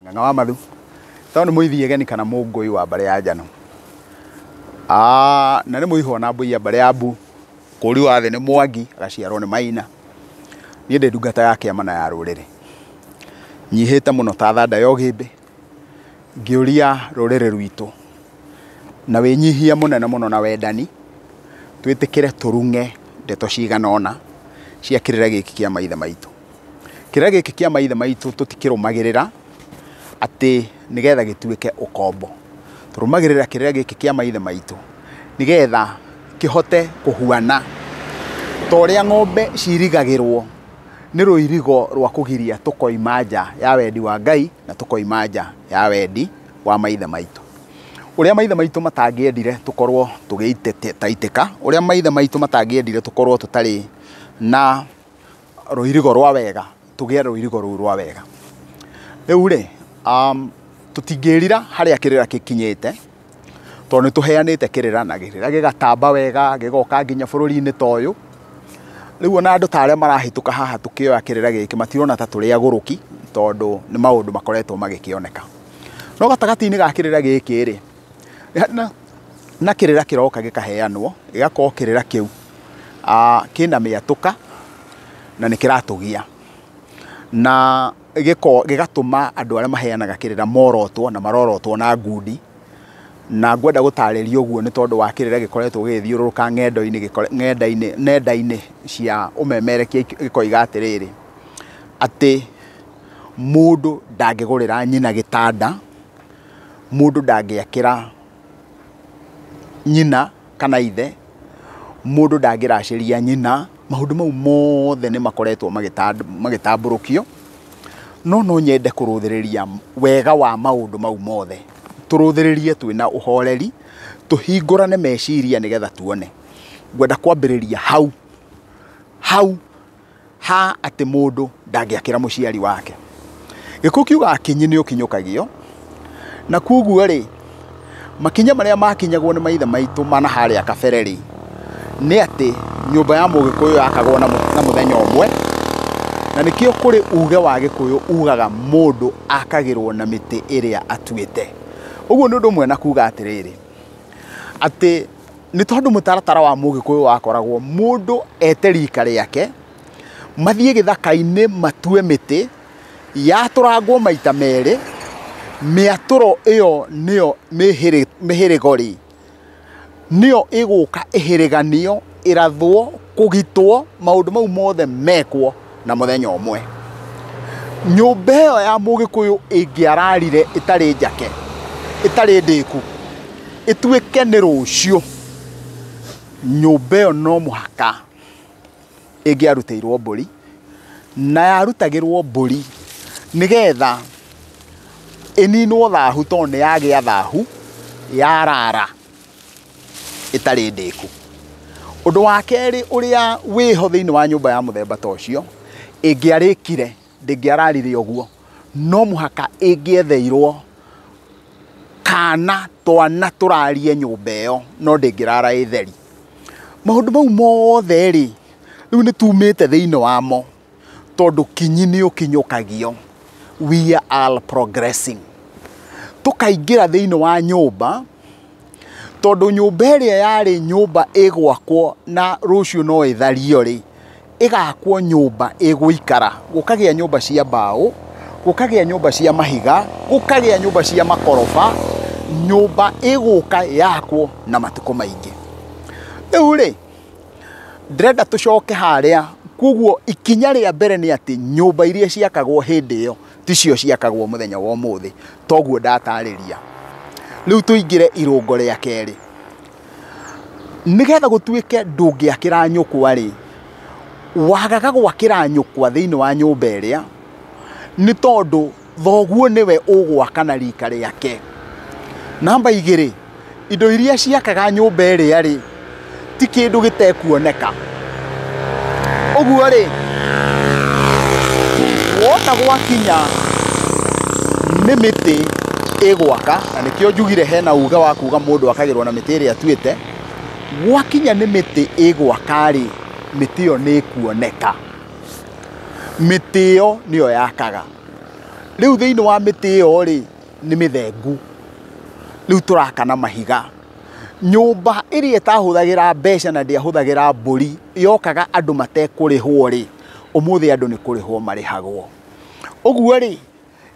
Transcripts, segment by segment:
Ng'ang'a wa Mathu tondũ nĩ mũithiegeni kana mũngũi wa mbarĩ ya Njano, na nĩ mũihwa na mbũi ya mbarĩ ya Mbu, kũri wa thĩ nĩ Mwangi agaciarwo nĩ Maina. Niĩ ndĩ ndungata ya kĩama na ya rũrĩrĩ, nyihĩte mũno ta thanda ya ũgĩmbĩ, ngĩũria rũrĩrĩ rwitũ na wĩnyihia mũnene mũno na wendani, twĩtĩkĩre tũrung'e ndeto cigana ũna cia kĩrĩra gĩkĩ kĩa maithe maitũ. Kĩrĩra gĩkĩ kĩa maithe maitũ tũtikĩrũmagĩrĩra atĩ nĩgetha gĩtuĩke ũkombo. Tũrũmagĩrĩra kĩrĩra gĩkĩ kĩa maithe maitũ nĩgetha kĩhote kũhuana ta ũrĩa ng'ombe cirigagĩrwo nĩ rũirigo rwa kũgiria tũkoima nja ya wendi wa Ngai na tũkoima nja ya wendi wa maithe maitũ. Ũrĩa maithe maitũ matangĩendire tũkorwo tũgĩitaitĩka, ũrĩa maithe maitũ matangĩendire tũkorwo tũtarĩ na rũirigo rwa wega, tũgĩe rũirigo rũu rwa wega. Rĩu rĩ, tũtingĩrira harĩa kĩrĩra gĩkinyĩte, tondũ nĩ tũheanĩte kĩrĩra na kĩrĩra gĩgatamba wega, gĩgoka nginya bũrũri-inĩ ta ũyũ. Rĩu ona andũ ta arĩa marahĩtũka haha tũkĩoya kĩrĩra gĩkĩ matirona ta tũrĩ agũrũki, tondũ nĩ maũndũ makoretwo magĩkĩoneka. No gatagatĩ-inĩ ga kĩrĩra gĩkĩ rĩ, na kĩrĩra kĩroka gĩkaheanwo, gĩgakorwo kĩrĩra kĩu kĩna mĩatũka na nĩ kĩratũgia, na gĩgatũma andũ arĩa maheanaga kĩrĩra morotwo na marorotwo na ngundi. Na ngwenda gũtarĩria ũguo nĩ tondũ wa kĩrĩra gĩkoretwo gĩgĩthiũrũrũka ng'endo-inĩ, nenda-inĩ cia ũmemerekia gĩkoiga atĩrĩrĩ, atĩ mũndũ ndangĩgũrĩra nyina gĩtanda, mũndũ ndangĩakĩra nyina kana ithe, mũndũ ndangĩracĩria nyina. Maũndũ mau mothe nĩ makoretwo magĩtambũrũkio. No no nyende kũrũthĩrĩria wega wa maũndũ mau mothe, tũrũthĩrĩrie twĩna ũhoreri, tũhingũrane meciria nĩgetha tuone. Ngwenda kwambĩrĩria hau hau ha atĩ mũndũ ndangĩakĩra mũciari wake. Gĩkũyũ kiugaga kinyi nĩ ũkinyũkagio, na koguo rĩ, makinya marĩa makinyagwo nĩ maithe maitũ mana harĩa kabere rĩ, nĩ atĩ nyũmba ya mũgĩkũyũ yakagwo na mũthenya ũmwe, na nĩkĩo kũrĩ uge wa Gĩkũyũ ugaga mũndũ akagĩrwo na mĩtĩ ĩrĩa atuĩte. Ũguo nĩ ũndũ ũmwe na kuga atĩrĩrĩ, atĩ nĩ tondũ mũtaratara wa mũgĩkũyũ wakoragwo mũndũ ete rika rĩake, mathiĩ gĩthaka-inĩ matue mĩtĩ, yatũrangwo maita merĩ, mĩatũro ĩyo nĩyo mĩhĩrĩgo rĩ, nĩyo ĩgũka ĩhĩrĩganio, ĩrathwo, kũgitwo, maũndũ mau mothe mekwo na mũthenya ũmwe. Nyũmba ĩyo ya mũgĩkũyũ ĩngĩararire ĩtarĩ njake, ĩtarĩ ndĩku, ĩtuĩke nĩ rũciũ, nyũmba ĩyo no mũhaka ĩngĩarutĩirwo mbũri, na yarutagĩrwo mbũri nĩgetha ĩninwo thahu, tondũ nĩ yagĩa thahu yarara ĩtarĩ ndĩku. Ũndũ wa kerĩ ũrĩa wĩho thĩinĩ wa nyũmba ya mũthemba ta ũcio, ĩngĩarĩkire, ndĩngĩararire ũguo, no mũhaka ĩngĩetheirwo kana twana tũrarie nyũmba ĩyo, no ndĩngĩrara ĩtheri. Maũndũ mau mothe rĩ, rĩu nĩ tumĩte thĩinĩ wamo, tondũ kinyi nĩ ũkinyũkagio. We are progressing. Tũkaingĩra thĩinĩ wa nyũmba, tondũ nyũmba ĩrĩa yarĩ nyũmba ĩgwakwo na rũciũ no ĩthario rĩ, ĩgakwo nyũmba ĩgũikara. Gũkagĩa nyũmba cia mbaũ, gũkagĩa nyũmba cia mahiga, gũkagĩa nyũmba cia makoroba, nyũmba ĩgũka yakwo na matukũ maingĩ. Rĩu rĩ, ndĩrenda tũcoke harĩa. Koguo ikinya rĩa mbere nĩ atĩ nyũmba iria ciakagwo hĩndĩ ĩyo ticio ciakagwo mũthenya wa ũmũthĩ, toguo ndatarĩria. Rĩu tũingĩre irũngo rĩa kerĩ. Nĩgetha gũtuĩke ndũngĩakĩra nyũkwa rĩ, wagaga gwakĩra nyũkwa thĩinĩ wa nyũmba ĩrĩa, nĩ tondũ thoguo nĩwe ũgwaka na rika rĩake. Namba igĩrĩ, indo iria ciakaga nyũmba ĩrĩa rĩ, ti kĩndũ gĩtekuoneka. Ũguo rĩ, wona gwakinya nĩ mĩtĩ ĩgwaka, na nĩkĩo njugire hena uge wa kuga mũndũ akagĩrwo na mĩtĩ ĩrĩa atuĩte. Gwakinya nĩ mĩtĩ ĩgwaka rĩ, mĩtĩ ĩyo nĩ ĩkuoneka. Mĩtĩ ĩyo nĩyo yakaga. Rĩu thĩinĩ wa mĩtĩ ĩyo rĩ, nĩ mĩthengu. Rĩu tũraka na mahiga. Nyũmba ĩrĩa ĩtahũthagĩra mbeca na ndĩahũthagĩra mbũri yokaga andũ matekũrĩhwo rĩ, ũmũthĩ andũ nĩ kũrĩhwo marĩhagwo. Ũguo rĩ,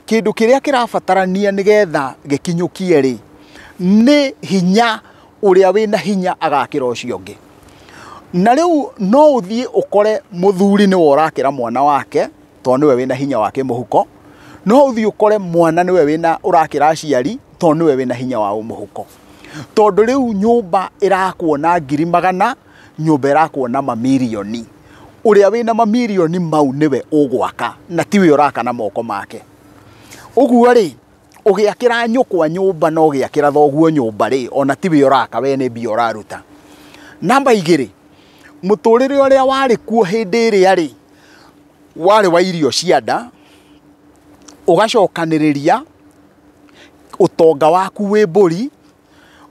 kĩndũ kĩrĩa kĩrabatarania nĩgetha gĩkinyũkie rĩ, nĩ hinya ũrĩa wĩna hinya agakĩra ũcio ũngĩ. Na rĩu no ũthiĩ ũkore mũthuri nĩwe ũrakĩra mwana wake, tondũ nĩwe wĩna hinya wa kĩmũhuko. No ũthiĩ ũkore mwana nĩwe wĩna ũrakĩra aciari, tondũ nĩwe wĩna hinya wa mũhuko. Tondũ rĩu nyũmba ĩrakwo na ngiri magana, nyũmba ĩrakwo na mamirioni. Ũrĩa wĩna mamirioni mau nĩwe ũgwaka, na tiwe ũraka na moko make. Ũguo rĩ, ũgĩakĩra nyũkwa nyũmba na ũgĩakĩra thoguo nyũmba rĩ, ona tiwe ũraka, we nĩ mbia ũraruta. Namba igĩrĩ, mũtũrĩre ũrĩa warĩ kuo hĩndĩ ĩrĩa rĩ, warĩ wa irio cia nda, ũgacokanĩrĩria ũtonga waku wĩ mbũri,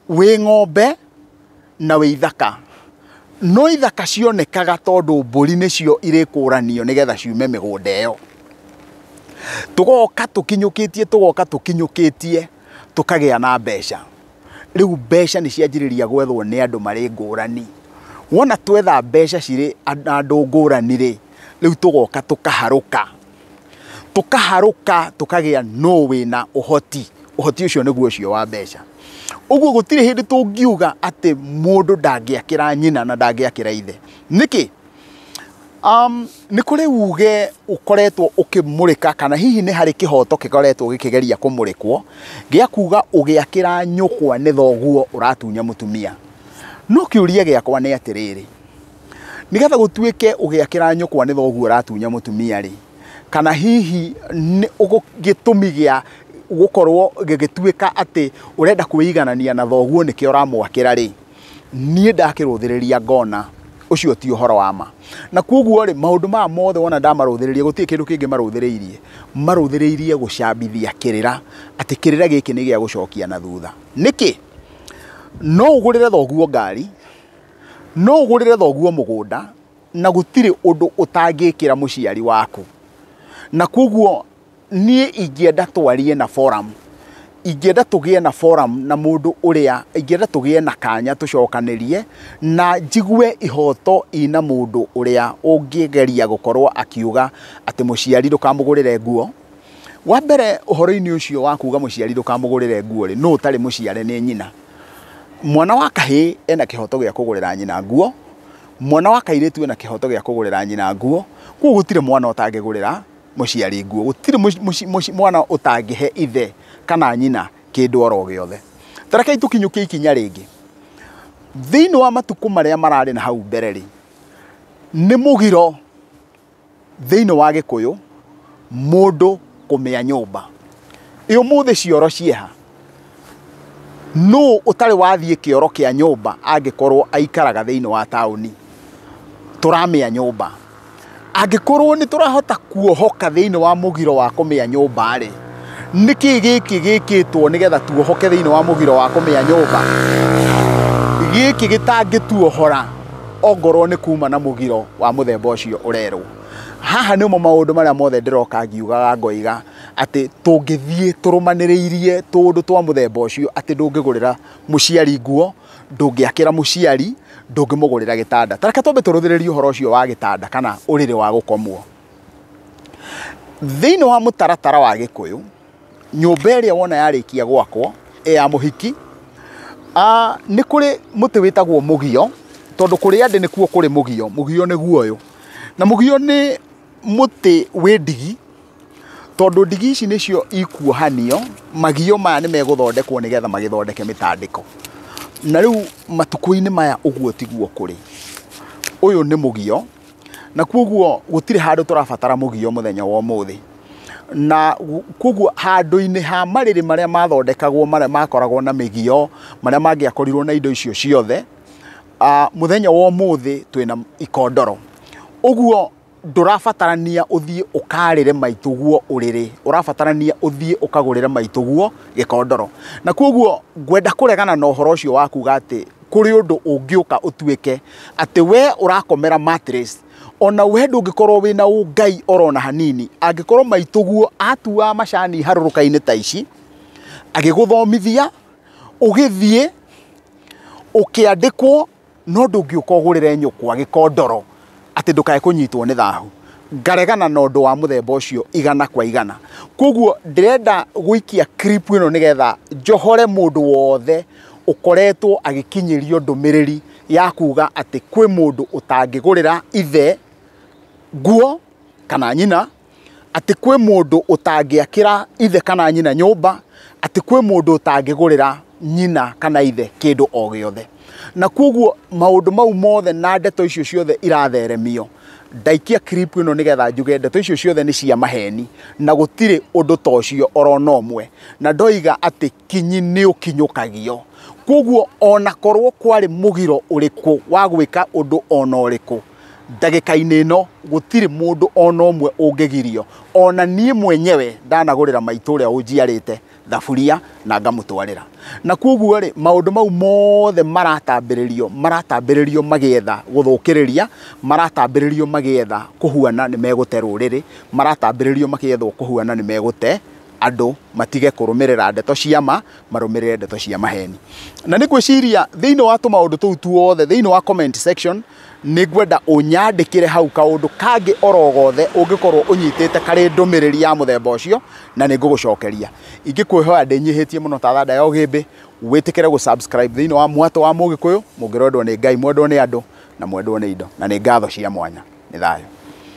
wĩ ng'ombe na wĩ ithaka. No ithaka cionekaga tondũ mbũri nĩcio irĩkũranio nĩgetha ciume mĩgũnda ĩyo. Tũgoka tũkinyũkĩtie, tũgoka tũkinyũkĩtie, tũkagĩa na mbeca. Rĩu mbeca nĩ cianjĩrĩria gwethwo nĩ andũ marĩ ngũrani. Wona twetha mbeca cirĩ andũ ngũrani rĩ, rĩu tũgoka tũkaharũka. Tũkaharũka tũkagĩa nũ wĩna ũhoti. Ũhoti ũcio nĩguo ũcio wa mbeca. Ũguo gũtirĩ hĩndĩ tũngiuga atĩ mũndũ ndangĩakĩra nyina na ndangĩakĩra ithe. Nĩkĩ? Nĩ kũrĩ uge ũkoretwo ũkĩmũrĩka kana hihi nĩ harĩ kĩhoto gĩkoretwo gĩkĩgeria kũmũrĩkwo gĩa kuga ũgĩakĩra nyũkwa nĩ thoguo ũratunya mũtumia. No kĩũria gĩakwa nĩ atĩrĩrĩ, nĩgetha gũtuĩke ũgĩakĩra nyũkwa nĩ thoguo ũratunya mũtumia rĩ, kana hihi nĩ gĩtũmi gĩa gũkorwo gĩgĩtuĩka atĩ ũrenda kwĩiganania na thoguo nĩkĩo ũramwakĩra rĩ, niĩ ndakĩrũthĩrĩria ngona ũcio ti ũhoro wa ma. Na koguo rĩ, maũndũ maya mothe wona ndamarũthĩrĩria, gũtirĩ kĩndũ kĩngĩ marũthĩrĩirie. Marũthĩrĩirie gũcambithia kĩrĩra, atĩ kĩrĩra gĩkĩ nĩ gĩa gũcokia na thutha. Nĩkĩ? No ũgũrĩre thoguo ngari, no ũgũrĩre thoguo mũgũnda, na gũtirĩ ũndũ ũtangĩkĩra mũciari waku. Na koguo niĩ ingĩenda twarie na forum, ingĩenda tũgĩe na forum na mũndũ ũrĩa, ingĩenda tũgĩe na kanya tũcokanĩrie, na njigue ihoto ina mũndũ ũrĩa ũngĩgeria gũkorwo akiuga atĩ mũciari ndũkamũgũrĩre nguo. Wa mbere ũhoro-inĩ ũcio wa kuga mũciari ndũkamũgũrĩre nguo rĩ, nũ ũtarĩ mũciare nĩ nyina. Mwana wa kahĩĩ ena kĩhoto gĩa kũgũrĩra nyina nguo, mwana wa kairĩtu ena kĩhoto gĩa kũgũrĩra nyina nguo, koguo gũtirĩ mwana ũtangĩgũrĩra mũciari nguo, gũtirĩ mwana ũtangĩhe ithe kana nyina kĩndũ oro gĩothe. Ta rekei tũkinyũkie ikinya rĩngĩ. Thĩinĩ wa matukũ marĩa mararĩ na hau mbere rĩ, nĩ mũgiro thĩinĩ wa Gĩkũyũ mũndũ kũmĩa nyũmba. Ĩ ũmũthĩ cioro cieha? Nũ ũtarĩ wathiĩ kĩoro kĩa nyũmba angĩkorwo aikaraga thĩinĩ wa taũni? Tũramĩa nyũmba. Angĩkorwo nĩ tũrahota kuohoka thĩinĩ wa mũgiro wa kũmĩa nyũmba rĩ, nĩkĩ gĩkĩ gĩkĩtwo nĩgetha tuohoke thĩinĩ wa mũgiro wa kũmĩa nyũmba? Gĩkĩ gĩtangĩtuohora ongorwo nĩ kuma na mũgiro wa mũthemba ũcio ũrerwo. Haha nĩmo maũndũ marĩa mothe ndĩroka ngiugaga ngoiga atĩ tũngĩthiĩ tũrũmanĩrĩirie tũũndũ twa mũthemba ũcio, atĩ ndũngĩgũrĩra mũciari nguo, ndũngĩakĩra mũciari, ndũngĩmũgũrĩra gĩtanda. Ta reke twambe tũrũthĩrĩrie ũhoro ũcio wa gĩtanda kana ũrĩrĩ wa gũkomwo. Thĩinĩ wa mũtaratara wa Gĩkũyũ, nyũmba ĩrĩa wona yarĩkia gwakwo ya mũhiki, nĩ kũrĩ mũtĩ wĩtagwo mũgio, tondũ kũrĩa ndĩ nĩkuo kũrĩ mũgio. Mũgio nĩguo ũyũ. Na mũgio nĩ mũtĩ wĩ ndigi, tondũ ndigi ici nĩcio ikuohanio, magio maya nĩ megũthondekwo nĩgetha magĩthondeke mĩtandĩko. Na rĩu matukũ-inĩ maya ũguo tiguo kũrĩ. Ũyũ nĩ mũgio, na koguo gũtirĩ handũ tũrabatara mũgio mũthenya wa ũmũthĩ. Na koguo handũ-inĩ ha marĩrĩ marĩa mathondekagwo, marĩa makoragwo na mĩgio, marĩa mangĩakorirwo na indo icio ciothe, mũthenya wa ũmũthĩ twĩna ikondoro. Ũguo ndũrabatarania ũthiĩ ũkarĩre maitũguo ũrĩrĩ, ũrabatarania ũthiĩ ũkagũrĩre maitũguo gĩkondoro. Na koguo ngwenda kũregana na ũhoro ũcio wa kuga atĩ kũrĩ ũndũ ũngĩũka ũtuĩke atĩ we ũrakomera mattress, Ona we ndũngĩkorwo wĩna ũngai orona hanini angĩkorwo maitũguo atuaga macani harũrũka-inĩ ta ici, agĩgũthomithia, ũgĩthiĩ ũkĩandĩkwo, no ndũngĩũka ũgũrĩre nyũkwa gĩkondoro atĩ ndũkae kũnyitwo nĩ thahu. Ngaregana na ũndũ wa mũthemba ũcio igana kwa igana. Koguo ndĩrenda gũikia clip ĩno nĩgetha njohore mũndũ wothe ũkoretwo agĩkinyĩrio ndũmĩrĩri ya kuga atĩ kwĩ mũndũ ũtangĩgũrĩra ithe nguo kana nyina, atĩ kwĩ mũndũ ũtangĩakĩra ithe kana nyina nyũmba, atĩ kwĩ mũndũ ũtangĩgũrĩra nyina kana ithe kĩndũ o gĩothe. Na koguo maũndũ mau mothe na ndeto icio ciothe iratheremio, ndaikia clip ĩno nĩgetha njuge ndeto icio ciothe nĩ cia maheni na gũtirĩ ũndũ ta ũcio orona ũmwe. Na ndoiga atĩ kinyi nĩ ũkinyũkagio. Koguo ona korwo kwarĩ mũgiro ũrĩkũ wa gwĩka ũndũ ona ũrĩkũ, ndagĩka-inĩ ĩno gũtirĩ mũndũ ona ũmwe ũngĩgirio. Ona niĩ mwenyewe ndanagũrĩra maitũ ũrĩa ũnjiarĩte thaburia na ngamũtwarĩra. Na koguo rĩ, maũndũ mau mothe maratambĩrĩrio magĩetha gũthũkĩrĩria, maratambĩrĩrio magĩetha kũhuana nĩ megũte rũrĩrĩ, maratambĩrĩrio magĩethwo kũhuana nĩ megũte andũ matige kũrũmĩrĩra ndeto cia ma, marũmĩrĩre ndeto cia maheni. Na nĩ ngwĩciria thĩinĩ wa tũmaũndũ tũu tuothe, thĩinĩ wa comment section, nĩ ngwenda ũnyandĩkĩre hau kaũndũ kangĩ oro gothe ũngĩkorwo ũnyitĩte karĩ ndũmĩrĩri ya mũthemba ũcio, na nĩ ngũgũcokeria. Ingĩkwĩhoya ndĩnyihĩtie mũno ta thanda ya ũgĩmbĩ, wĩtĩkĩre gũ-subscribe thĩinĩ wa mwatũ wa Mũgĩkũyũ, mũngĩrwendwo nĩ Ngai, mwendwo nĩ andũ, na mwendwo nĩ indo. Na nĩ ngatho cia mwanya. Nĩ thayũ.